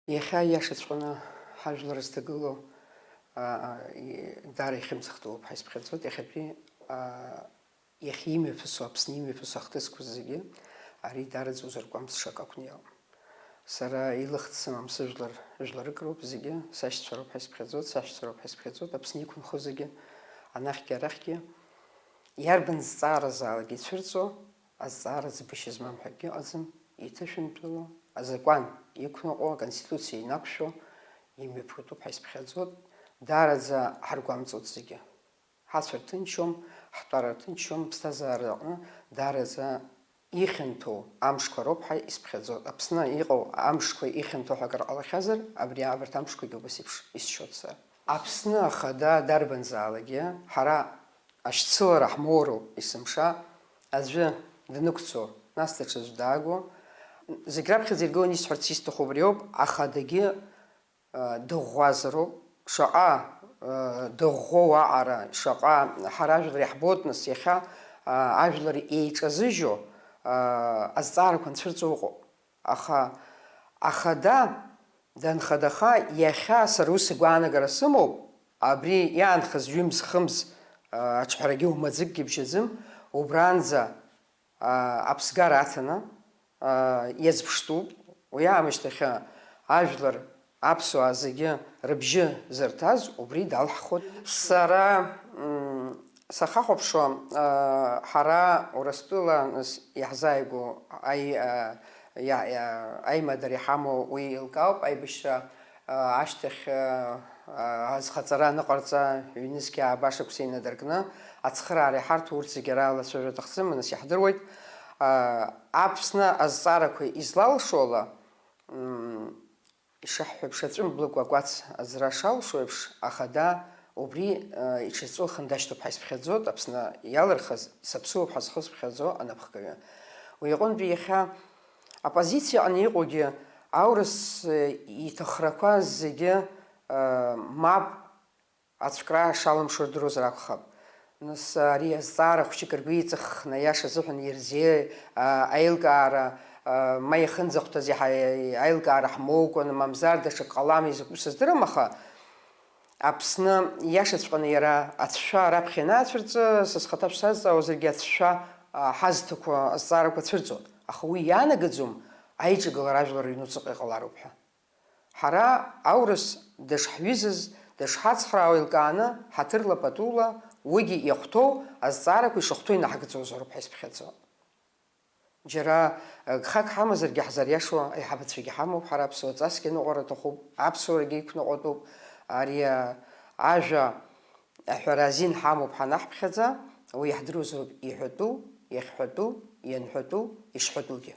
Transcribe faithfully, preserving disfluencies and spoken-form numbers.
Иахьа иашаҵәҟьаны ҳажәлар зҭагылоу, аа, и-, даара ихьымӡӷ дууп ҳәа исԥхьаӡоит. Иахьатәи, аа, иахьа имҩаԥысуа, Аԥсны имҩаԥысуа ахҭысқәа зегьы, ари даараӡа узыргәамҵша акакәны иҟоуп. Сара илыхт сымам сыжәлар, жәларык роуп зегьы, сашьцәа роуп ҳәа исԥхьаӡоит, сашәцәа роуп ҳәа исԥхьаӡоит, Аԥсны иқәынхо зегьы, анахьгьы арахьгьы, иарбан зҵааразаалак ицәырҵуа, азҵаара ӡбышьа змам ҳәа акгьы ыҟаӡам, иҭышәынтәалоу, азакәан иқәныҟәо, аконституциа инақәшәо имҩаԥгатәуп ҳәа исԥхьаӡоит, даараӡа ҳаргәамҵуеит зегьы. Ҳацәа рҭынчуам, ҳтәара рҭынчуам, ԥсҭазаара аҟны даараӡа ихьанҭоу амшқәа роуп ҳәа исԥхьаӡоит. Аԥсны иҟоу амшқәа ихьанҭоу ҳәа акыр ҟалахьазар, абри абарҭ амшқәагьы убас еиԥш исшьоит сара. Аԥсны ахада дарбанзаалакгьы ҳара ашьцылара ҳмоуроуп есымша, аӡәы днықәцо, нас даҽаӡә даагәо. Зегь раԥхьаӡа иргыланы исҳәарц исҭаху убриоуп, ахадагьы, а, дыӷәӷәазароуп, шаҟа, а, дыӷәӷәоу аҟара, шаҟа ҳара ажәлар иаҳбоит, нас иахьа, а, ажәлар еиҿазыжьу, а, азҵаарақәа анцәырҵо ыҟоуп. Аха ахада данхадаха, иахьа сара ус агәаанагара сымоуп, абри иаанхаз ҩымз-хымз, а, аҿҳәарагьы умаӡыкгьы бжьаӡым, убранӡа, а, аԥсгара аҭаны, а, иазԥштәуп, уи аамышьҭахь ажәлар аԥсуаа зегьы рыбжьы зырҭаз убри далҳхуеит. Сара, м, сахахәаԥшуа, а, ҳара Урыстәыла нас иаҳзааигәоу аи-, а, иа-, иа-, аимадара иҳамоу уи еилкаауп, аибашьра, а, ашьҭахь, а, а, азхаҵара аныҟарҵа, ҩнызқьи ааба шықәса инадыркны ацхыраара иҳарҭо урҭ зегьы ара алацәажәо аҭахӡам, нас иаҳдыруеит. А, Аԥсны азҵаарақәа излалшо ала, м, ишаҳҳәо еиԥш, аҵәы мблыкәа акәац аӡра шалшо еиԥш, ахада убри, э, иҽазҵәылхын дашьҭоуп ҳәа исԥхьаӡоит, Аԥсны иалырхыз, саԥсуоуп ҳәа зхы зԥхьаӡо анапхгаҩы. Уи иҟынтәи иахьа аппозициаҟны иҟоугьы аурыс, э, иҭахрақәа зегьы, э, мап ацәкра шалымшо рдыруазар акәхап. Нас, ари азҵаара хәҷык ргәы иҵаххны, аиаша азыҳәан, ирзеи, а, аилкаара, а, ма иахынӡахәҭаз иаҳа-, аилкаара ҳмоукәан, мамзар даҽак ҟалама, изакәу сыздырам, аха Аԥсны иашаҵәҟьаны иара ацәшәа раԥхьа ианаацәырҵы, са схаҭа шәсазҵаауазаргьы, ацәшәа, а, ҳазҭақәа азҵаарақәа цәырҵуан, аха уи иаанагаӡом аиҿагылара ажәлар рыҩнуҵаҟа иҟалароуп ҳәа. Ҳара аурыс дышҳҩызаз, дышҳацхраауа еилкааны, ҳаҭырла патула уигьы иахәҭоу азҵаарақәа ишахәҭоу инаҳгӡозароуп ҳәа исԥхьаӡо. Џьара, э, гхак ҳамазаргьы ҳзариашо аиҳабацәагьы ҳамоуп, ҳара аԥсуа ҵасгьы ныҟәара аҭахуп, аԥсуарагьы иқәныҟәатәуп, ари, э, ажәа аҳәара азин ҳамоуп ҳанаҳԥхьаӡа, уи иаҳдыруазароуп иҳәатәу, иахьҳәатәу, ианҳәатәу, ишҳәатәугьы.